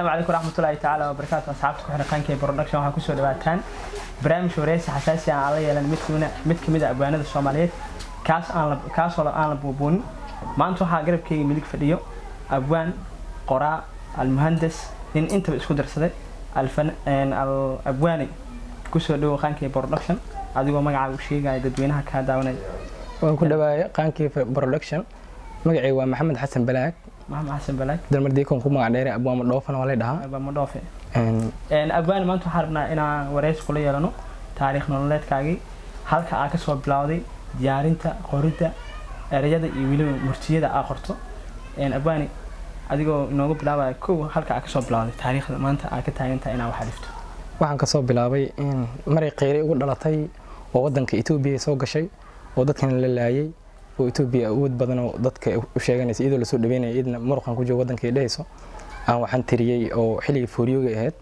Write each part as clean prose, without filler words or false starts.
Calaykum waraxmatullaahi tacaala wabarakaatu. Asxaabta ku xiran Qaankay Production, waxaa kusoo dhawaataan barnaamij wareysi xasaasi ah aan la yeelan mid kamid a abwaanada Soomaaliyeed, kaas aan la kaasoo aan la buubuunin. Maanta waxaa garabkeyga midig fadhiyo abwaan, qoraa, almuhandas, nin intaba isku darsaday, alfan al abwaani. Kusoo dhawo Qaankay Production, adigoo magacaaga u sheegaya dadweynaha kaa daawanaya. Waan ku dhawaayay Qaankii Production. Magacayga waa Maxamed Xasan Balaag. Maxamed Xasan Balaag. Dalmardiikon ku magac dheere, Abwaama Dhoofana waa lay dhahaa. Abwaama Dhoofe. Abwaani, maanta waxaan rabnaa inaan wareysi kula yeelano taariikh nololeedkaagii, halka aa kasoo bilowday diyaarinta qoridda ereyada iyo weliba murtiyada aa qorto. Abwaani, adigoo inoogu bilaabaya kow, halka aa kasoo bilowday taariikhda maanta aa ka taagantahay inaa wax dhifto. Waxaan kasoo bilaabay maray kheyray ugu dhalatay oo wadanka Etoobiya soo gashay oo dadkan la laayay oo Etoobiya awood badan oo dadka u sheeganaysa, iyadoo lasoo dhaweynaya, iyadna muruqan ku joogo wadanka ay dhehayso, aan waxaan tiriyey oo xilligii fooriyooga ahayd.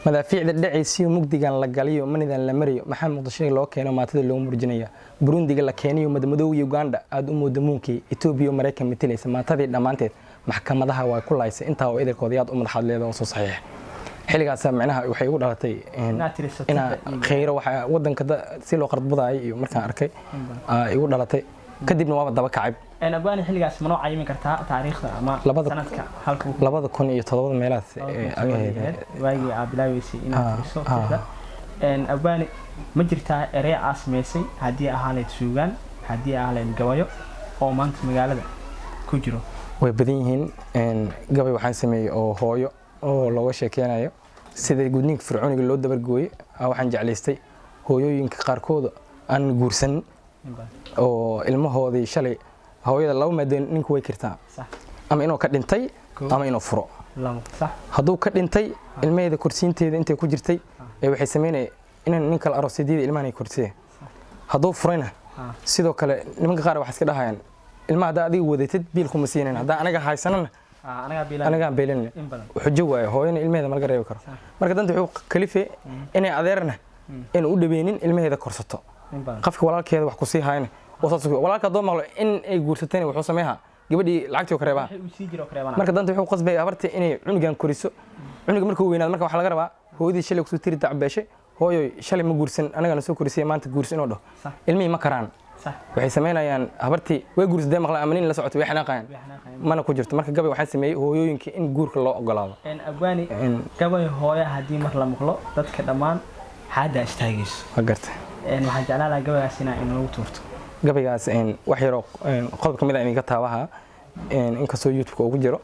Madaafiicda dhacaysiyo, mugdigan la galiyo, manidan la mariyo, maxaa Muqdisho loo keeno maatada loo murjinaya? Burundiga la keeniyo, madmadowga Uganda aada u mooda muunkii Etoobiya oo Maraykan matalaysa, maatadii dhammaanteed maxkamadaha waa ku laysay. Intaa oo idilkooda yaad u madaxaad leeda oo soo saxiix. Xilligaas micnaha waxay igu dhalatay inaa kheyro waxa wadanka si loo qardbadaayay iyo markaan arkay igu dhalatay, kadibna waaba daba kacay. Abwaani, xilligaas ma noo cayimi kartaa taariikhda ama sanadka halka? 2007 meelahaas. Waagii aa bilaabeysay inaad tiriso tixda. Abwaani, ma jirtaa erey aa sameysay, haddii ahaa lahayd suugaan, haddii ahaa lahayd gabayo, oo maanta magaalada ku jiro? Way badan yihiin. Gabay waxaan sameeyey oo hooyo oo looga sheekeynayo sida gudniinka fircooniga loo dabargooyey. Waxaan jeclaystay hooyooyinka qaarkooda aan guursanin oo ilmahoodii shalay. Hooyada laba maadeen ninku way kirtaa, ama inuu ka dhintay ama inuu furo. Hadduu ka dhintay, ilmaheeda korsiinteeda intay ku jirtay ee waxay sameynaya inaan nin kale aroosyadiyada ilmahan ay korsiyeen. Hadduu furayna sidoo kale, nimanka qaar waxay iska dhahayaan, ilmaha haddaa adiga wadatid biil kuma siinin, haddaa anaga haysanana anagaan beelinna. Xujo waayo, hooyana ilmaheeda malaga reebi karo. Marka danta wuxuu kalife inay adeerna inuu u dhaweynin, ilmaheeda korsato, qofka walaalkeeda wax kusii hayna oo saas. Walaalka haddoo maqlo in ay guursatayna, wuxuu sameeyaa gabadhii lacagtii ka reebaa. Marka danta wuxuu qasbay habartii inay cunugan koriso. Cunuga markuu weynaado, marka waxaa laga rabaa hooyadii shalay kusoo tiri dacbeeshay, hooyoy shalay ma guursan, anagana soo korisay, maanta guursan inuu dhaho. Ilmihii ma karaan, waxay samaynayaan habartii way guursadee maqlaan ama nin la socotay, way xanaaqayaan, mana ku jirto. Marka gabay waxaan sameeyey hooyooyinka in guurka loo ogolaado. Abwaani, gabay hooya haddii mar la maqlo, dadka dhammaan xaadda istaagayso. Waa gartay. Waxaan jeclaan lahaa gabaygaas inaa inoogu tuurto. Gabaygaas wax yaroo qodob ka mid a idinka taabaha, inkastoo YouTube-ka ugu jiro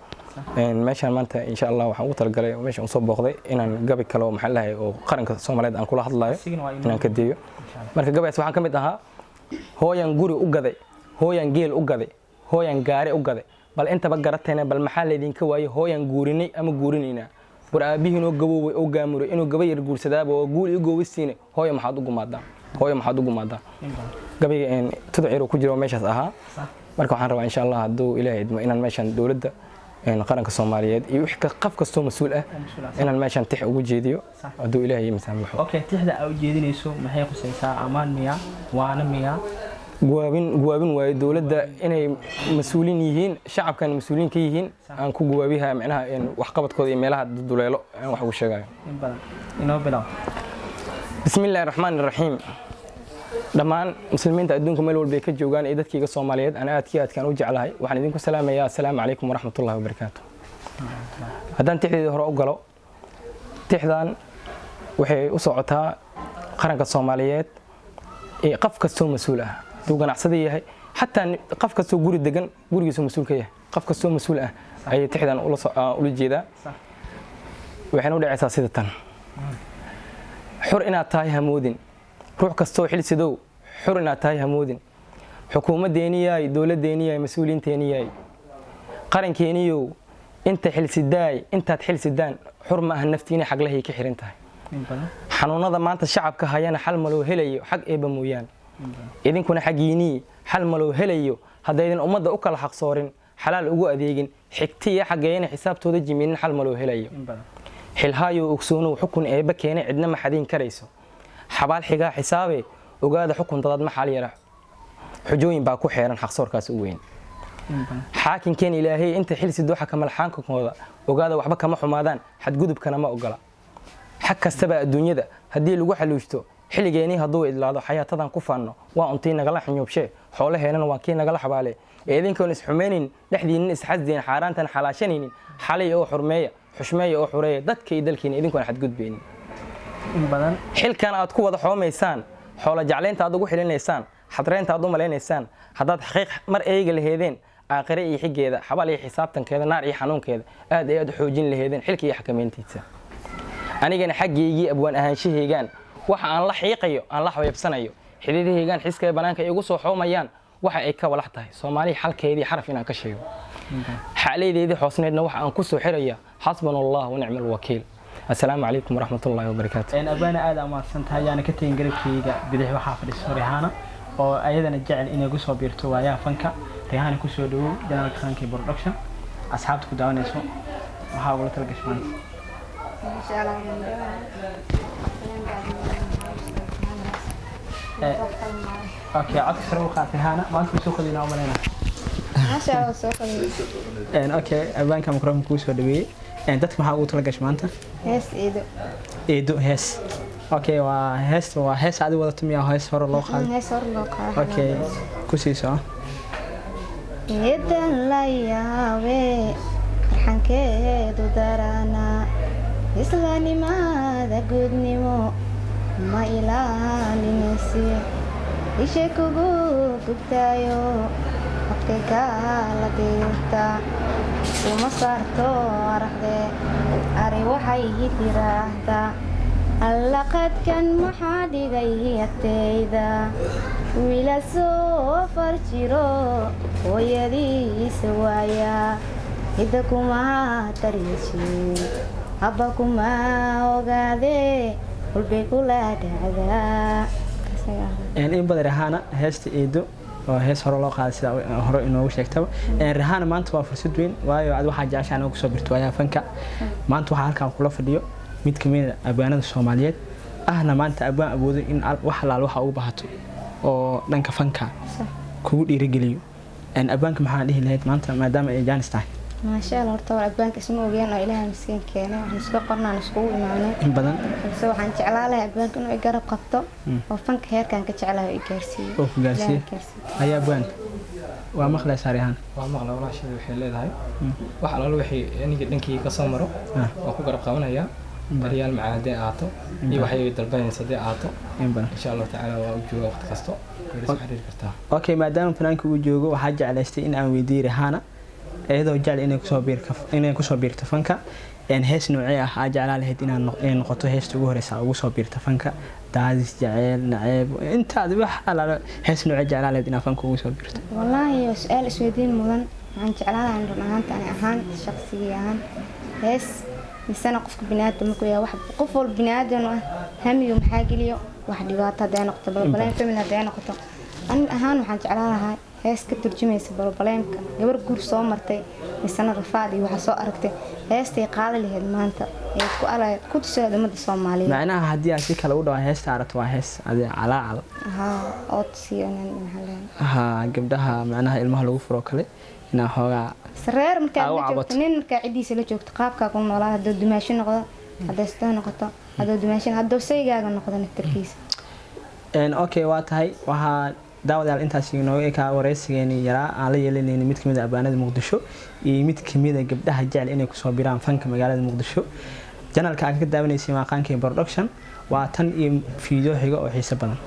meeshaan maanta. Insha Allah waxaan ugu talagalay meeshaan usoo booqday inaan gabay kale oo maxaa lahay oo qaranka Soomaaliyeed aan kula hadlayo inaan ka deeyo. Marka gabaygaas waxaan ka mid ahaa: hooyan guri u gaday, hooyan geel u gaday, hooyan gaari u gaday, bal intaba garatayna, bal maxaa laydinka waayey? Hooyan guurinay ama guurinaynaa? War aabbihiinoo gaboobay oo gaamuray inuu gaba yar guursadaaba oo guul ii goowisiine, hooya maxaad u gumaadaa? Hooya maxaad u gumaadaa? Gabayga tuduc yar ku jiro meeshaas ahaa. Marka waxaan rabaa, insha Allah, hadduu Ilaahay idmo, inaan meeshan dowladda qaranka Soomaaliyeed iyo wix qof kastoo mas-uul ah inaan meeshan tix ugu jeediyo, hadduu Ilaahay ii masaamaxo. Okay, tixda aa u jeedinayso maxay khusaysaa? Amaan miya, waana miya? Guwaabin, guwaabin waayo. Dowladda inay mas-uuliin yihiin, shacabkan mas-uuliin ka yihiin, aan ku guwaabiha micnaha waxqabadkooda iyo meelaha duleelo aan wax ugu sheegayo. In badan inoo bilow. Bismi illaahi raxmaani raxiim. Dhammaan muslimiinta adduunka meel walba ay ka joogaan iyo dadkayga Soomaaliyeed aan aadkii aadkaan u jeclahay, waxaan idinku salaamayaa assalaamu calaykum waraxmatullahi wabarakaatu. Haddaan tixdeedii hore u galo, tixdan waxay u socotaa qaranka Soomaaliyeed iyo qof kastoo mas-uul ah, hadduu ganacsada yahay, xataa qof kastoo guri degan gurigiisu mas-uul ka yahay, qof kastoo mas-uul ah ayay tixdan ula jeedaa. Waxayna u dhacaysaa sida tan: xur inaad tahay hamoodin, ruux kastoo xilsidow, xur inaad tahay hamoodin. Xukuumaddeeniyaay, dowladdeeniyaay, mas-uuliyiinteeniyaay, qarankeeniyow, inta xilsidaay, intaad xilsidaan, xur ma aha naftiina, xaglahay ka xiran tahay. Xanuunada maanta shacabka hayana xal maloo helayo xag eebba mooyaan. Idinkuna xaggiinii xal maloo helayo haddaydin ummadda u kala xaqsoorin, xalaal ugu adeegin, xigtiya xaggeeyana xisaabtooda jiminin, xal maloo helayo. Xilhaayow ogsoonow, xukun eebba keenay cidna ma xadiin karayso, xabaal xigaa xisaabe ogaada, xukun dadaad ma xaal yara, xujooyin baa ku xeeran xaqsoorkaas u weyn. Xaakinkeen Ilaahay inta xil sidooxa kamalxaankooda ogaada, waxba kama xumaadaan, xadgudubkana ma ogola. Xag kastaba adduunyada haddii lagu xaluushto, xilligeenii hadduu idlaado, xayaatadan ku faanno waa untii nagala xunyuubshee, xoolaheenana waa kii nagala xabaale. Ee idinkoon isxumaynin, dhexdiinnin isxasdeen, xaaraantan xalaashanaynin, xalay oo xurmeeya, xushmeeya oo xureeya dadka iyo dalkiina, idinkoon xadgudbaynin. In badan. Xilkan aad ku wada xoomaysaan, xoolo jeclaynta aad ugu xilinaysaan, xadreynta aad u malaynaysaan, haddaad xaqiiq mar eegi laheedeen aakhire iyo xiggeeda, xabal iyo xisaabtankeeda, naar iyo xanuunkeeda, aad ay aad u xoojin laheedeen xilka iyo xakamayntiisa. Anigana xaggaygii abwaan ahaanshahaygaan, waxa aan la xiiqayo, aan la xabeebsanayo, xididahaygaan xiskay banaanka igu soo xoomayaan, waxa ay ka walax tahay Soomaaliya xalkeedii xaraf inaan ka sheego. Xaalaydeedii xoosneedna waxa aan ku soo xiraya: xasbuna Allah wa nicma alwakiil. Assalaamu calaykum waraxmat ullaahi wabarakaatu. Abwaana, aad aa umahadsan tahay. Yaana ka tegin, garabkeyga bidix waxaa fadhiso Rihaana oo ayadana jecel inay kusoo biirto waayaha fanka. Rihaana, kusoo dhawow channelka Qankii Production. Asxaabta ku daawanayso waxaa ugula talagashay maanta? Insha Allah, waan dhawahay. Okay, codka sare u qaat, Rihaana. Maanta ma soo qadinaa umaleynaa? Maasha Allah, soo qadin. Okay, abwaanka microphone kuu soo dhaweeyey. Dadka maxaa ugu talagashay maanta? Hees eedo. Eedo hees. Okay, waa hees, waa hees adi wadato miyaa, hees hore loo qaaday? Hees hore loo qaado. Okay, kusii soco. Eedan la yaabe, arxankeedu daranaa, islaamnimada guudnimo ma ilaalinaysi, isha kugu gubtaayo waqti kala dirta uma saarto araxde. Ari waxay tiraahdaa: "Alla, qadkan maxaa dhigay agtayda? Wiila soo far jiro hooyadiisa waaya, hidda kuma daryeeshin, habba kuma ogaade, hulbay kula dhacdaa." In badan, Rihaana. Heesta eedo oo hees hore loo qaaday, sida hore inoogu sheegtaba. Rihaana, maanta waa fursad weyn, waayo ad waxaa jeceshaa inoo kusoo birto waayaha fanka. Maanta waxaa halkan kula fadhiyo mid kamid a abwaanada Soomaaliyeed, ahna maanta abwaan awoodo in wax alaal waxa ugu bahato oo dhanka fanka kugu dhiirigeliyo. Abwaanka maxaa dhihi lahayd maanta, maadaama ay jaanis tahay? Maasha Allah, horta war abwaanka isma ogeen oo Ilaahay miskiin keenay, waxaan iska qornaan iskugu imaanay. In badan. Balse waxaan jeclaa lahay abwaanka inuu i garab qabto oo fanka heerkan ka jeclahay oo i gaarsiiyo. Oo ku gaarsiiyo. Ilaahay gaarsiiyo. Ayaa abwaanka waa maqlaysaa, Rihaan? Waa maqla. Walaasheeda waxay leedahay wax alaalo wixii aniga dhankii ka soo maro waa ku garab qabanayaa, daryaal macaan haddii ahaato iyo waxay dalbanaysa haddii ahaato. In badan. Insha Allahu tacaala waa u jooga waqti kasto, way la soo xiriiri kartaa. Okay, maadaama fanaanka uu joogo, waxaa jeclaystay in aan weydiiyey Rihaana, iyadoo jecel inay kusoo biirto fanka, hees noocee ah aa jeclaa lahayd inay noqoto heesta ugu horeysa ugu soo biirto fanka? Daadis, jaceyl, naceeb, intaad wax alaalo, hees noocee jeclaa lahayd inaad fanka ugu soo biirto? Wallaahi waa su-aal isweydiin mudan. Waxaan jeclaan lahaa run ahaanta, ani ahaan, shaqsigii ahaan, hees misena qofka biniaadam markuu yahay, wax qof walba biniaadam ah hamiyo maxaa geliyo, wax dhibaato hadday noqoto, problem family hadday noqoto. Ani ahaan waxaan jeclaan lahaa hees ka turjumaysa problemka gabar guur soo martay, misena rafaad iyo waxa soo aragtay, heestay qaadi lahayd maanta ee ku ala ku tusayd ummadda Soomaaliyeed. Macnaha haddii aan si kale u dhaho, heesta aragto waa hees adi calaacal. Haa, oo tusiyo inaan maxaa leeyahay. Haa, gabdhaha macnaha ilmaha lagu furo kale inaa xoogaa Sareer markaa Aa, u la joogto cabato. Nin markaa ciddiisa la joogto, qaabkaa ku noolaa, hadduu dumaasho noqdo, hadday sidoo noqoto, hadduu dumaasho, hadduu saygaaga noqdo naftarkiisa. Okay, waa tahay. Waxaa daawadayaal intaas inooga ekaa wareysigeeni yaraa aan la yeelanayna mid kamid a abwaanada Muqdisho iyo mid kamid a gabdhaha jecel inay kusoo biraan fanka magaalada Muqdisho. Channelka aad ka daawanaysay waa Qaankii Production. Waa tan iyo video xiga oo xiiso badan.